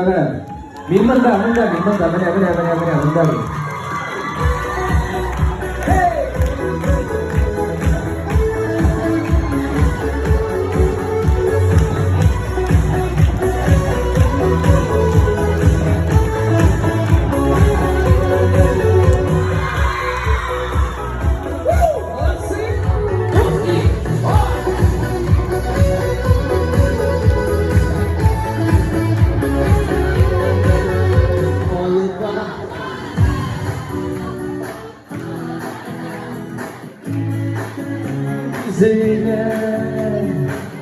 Мин монда, монда, мин монда, менә, менә, менә, менә, монда мин.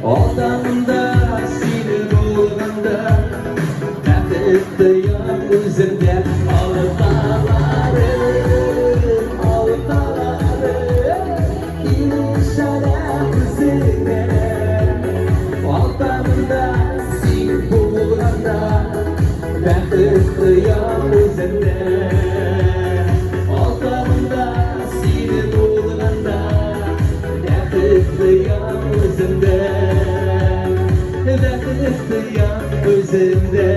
Алдамда сине булганда, Бәхетте яр үземдә алып аларым, алып аларым. Килешәлә үзеңә. Алдамда син булганда, Бәхетте яр үземдә. Алдамда сине булганда, Бәхетте яр үземдә. Бәхетте яр үземдә.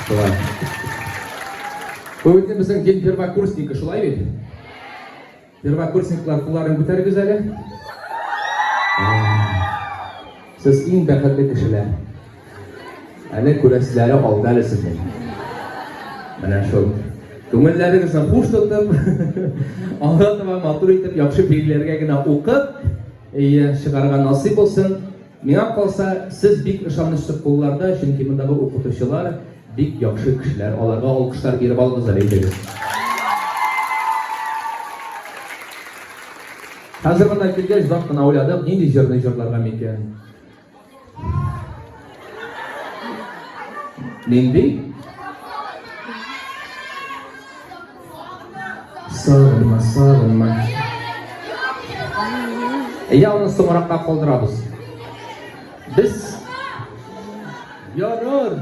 Шулай. Бу бит безнең день первокурсника, шулай бит? Первокурсниклар кулларын күтәрегез әле. Сез иң бәхетле кешеләр. Әле күрәселәре алда әле сезнең. Менә шул. Күңелләрегезне хуш тотып, алга таба матур итеп, яхшы билгеләргә генә укып, ие, чыгарга насыйп булсын. Миңа калса, сез бик ышанычлы кулларда, чөнки мондагы укытучылар бик яхшы кешеләр. Аларга алкышлар биреп алыгыз әле, әйдәгез. Хәзер монда килгәч, озак кына уйладык, нинди җырны җырларга микән? Нинди? Сагынма, сагынма. Әйдә, аны соңракка калдырабыз. Без ярар.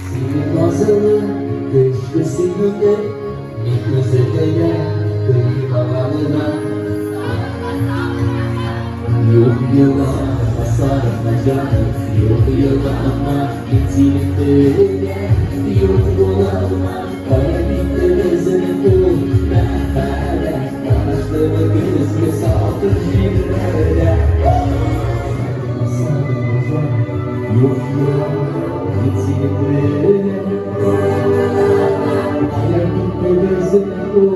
Синең назыңны, көчле сөюне мин үземдә дә тоймаганына. Юк елама, сарыма җаным, юк елама, мин синең белән. Юк булалма, кая китте безнең ул мәхәббәт, Таныштымы көзге салкын җилләрдә? Сарыма, сарыма җаным, юк елама, мин синең белән. Кая китте безнең ул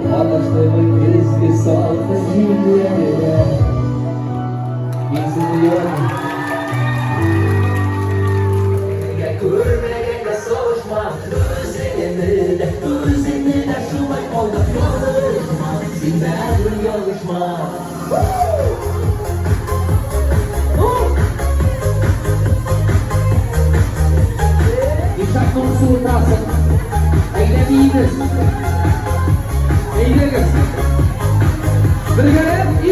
Таныштымы көзге салкын җилләрдә? Мин сине яратам. Нигә күрмәгәнгә салышма, Үзеңне дә, үзеңне дә шулай алдап ялгышма, Син бәрбер ялгышма. Ишакның суы трасын. Әйдә биибез. Әйдәгез. Бергәләп и.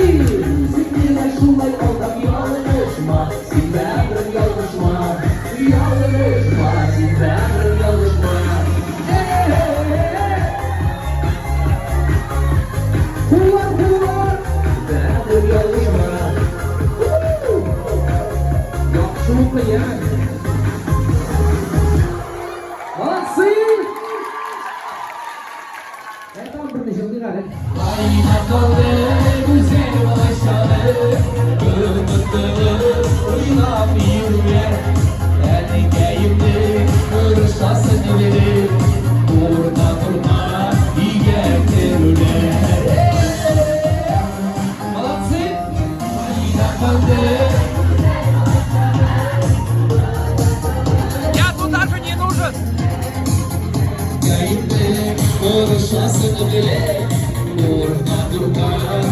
Үзеңне дә шулай алдап ялгышма, Син бәрбер ялгышма. Ялгышма, син бәрбер ялгышма. Куллар, куллар. Бәрбер ялгышма. Яхшы укый, ә? Молодцы! Ә там берне җырлыйк әле. Кайда калды гүзәл балачагы, Онытылып уйнап йөрүләр. Әнкәемнең орышасын белеп, Курка-курка өйгә керүләр. Тота.